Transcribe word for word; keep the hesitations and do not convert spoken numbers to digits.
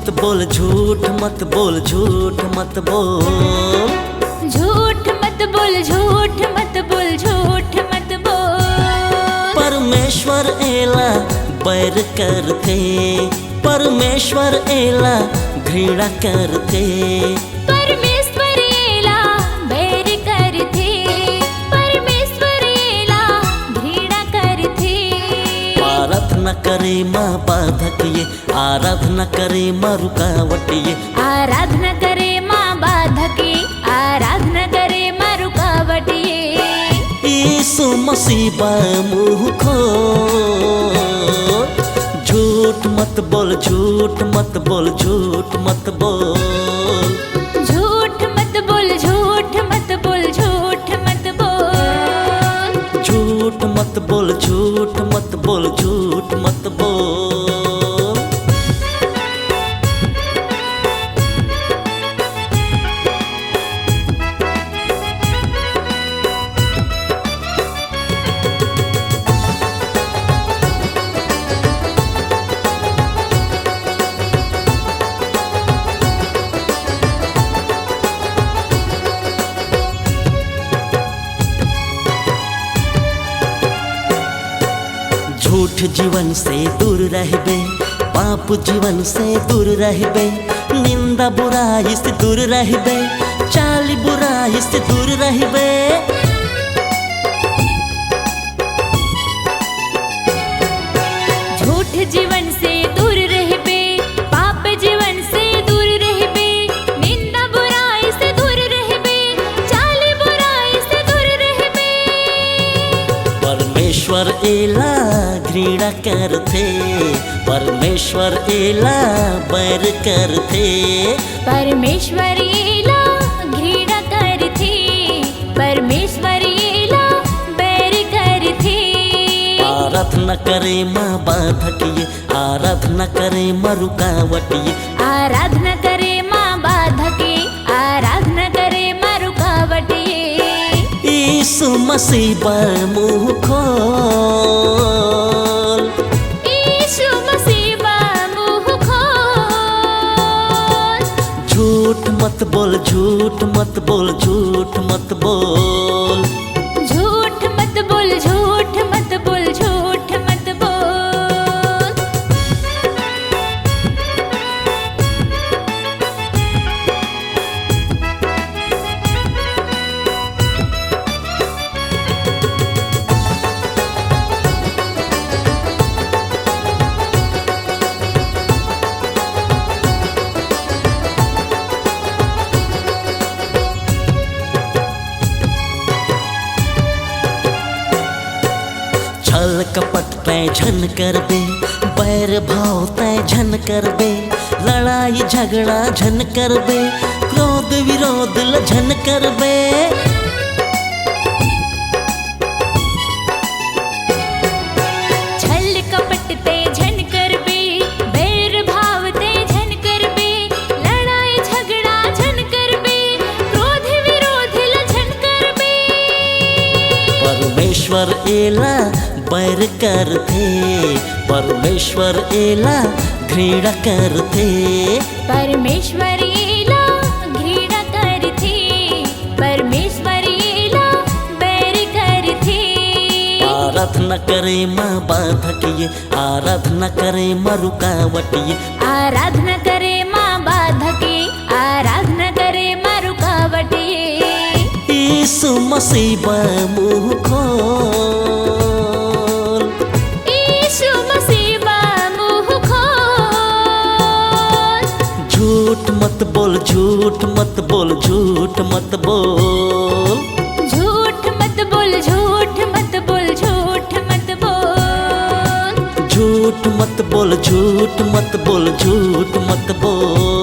मत बोल झूठ, मत बोल झूठ, मत बोल। झूठ मत बोल, झूठ मत बोल, झूठ मत बोल। परमेश्वर एला बैर करथे, परमेश्वर एला घृणा करथे। परमेश्वर एला बैर करथे, परमेश्वर एला घृणा करथे। आराधना करे म बाधक ये, आराधना करे म रुकावट ये। आराधना करे म बाधक ये, आराधना करे म रुकावट ये। यीशु मसीह बर मुंह खोल। झूठ मत बोल, झूठ मत बोल, झूठ मत बोल। झूठ मत बोल, झूठ मत बोल, झूठ मत बोल। झूठ मत बोल, झूठ मत बोल, झूठ मत बोल। झूठ जीवन से दूर रहबे, पाप जीवन से दूर रहबे, निंदा बुराई से दूर रहबे, चाल बुराई से दूर रहबे। झूठ जीवन से दूर रहबे, पाप जीवन से दूर रहबे, निंदा बुराई से दूर रहबे, चाल बुराई से दूर रहबे। परमेश्वर एला घृणा करथे, परमेश्वर एला बैर करथे। परमेश्वर एला घृणा करथे, परमेश्वर एला बैर करथे। आराधना करे म बाधक ये, आराधना करे म रुकावट ये। आराधना करे म बाधक ये, आराधना करे म रुकावट ये। यीशु मसीह बर मुंह खोल। यीशु मसीह बर मुंह खोल। झूठ मत बोल, झूठ मत बोल, झूठ मत बोल। झूठ मत बोल, झूठ मत बोल, झूठ मत बोल। छल कपट तै झन करबे, बैर भाव तै झन करबे, लड़ाई झगड़ा झन करबे, क्रोध विरोध ल झन करबे। छल कपट तै झन करबे, बैर भाव तै झन करबे, लड़ाई झगड़ा झन करबे, क्रोध विरोध ल झन करबे। परमेश्वर एला बैर करथे, परमेश्वर एला घृणा करथे। परमेश्वर एला घृणा करथे, परमेश्वर एला बैर करथे। आराधना करे म बाधक ये, आराधना करे म रुकावट ये। आराधना करे म बाधक ये, आराधना करे म रुकावट ये। यीशु मसीह बर मुंह खोल। यीशु मसीह बर मुंह खोल। झूठ मत बोल, झूठ मत बोल, झूठ मत बोल। झूठ मत बोल, झूठ मत बोल, झूठ मत बोल। झूठ मत बोल, झूठ मत बोल, झूठ मत बोल।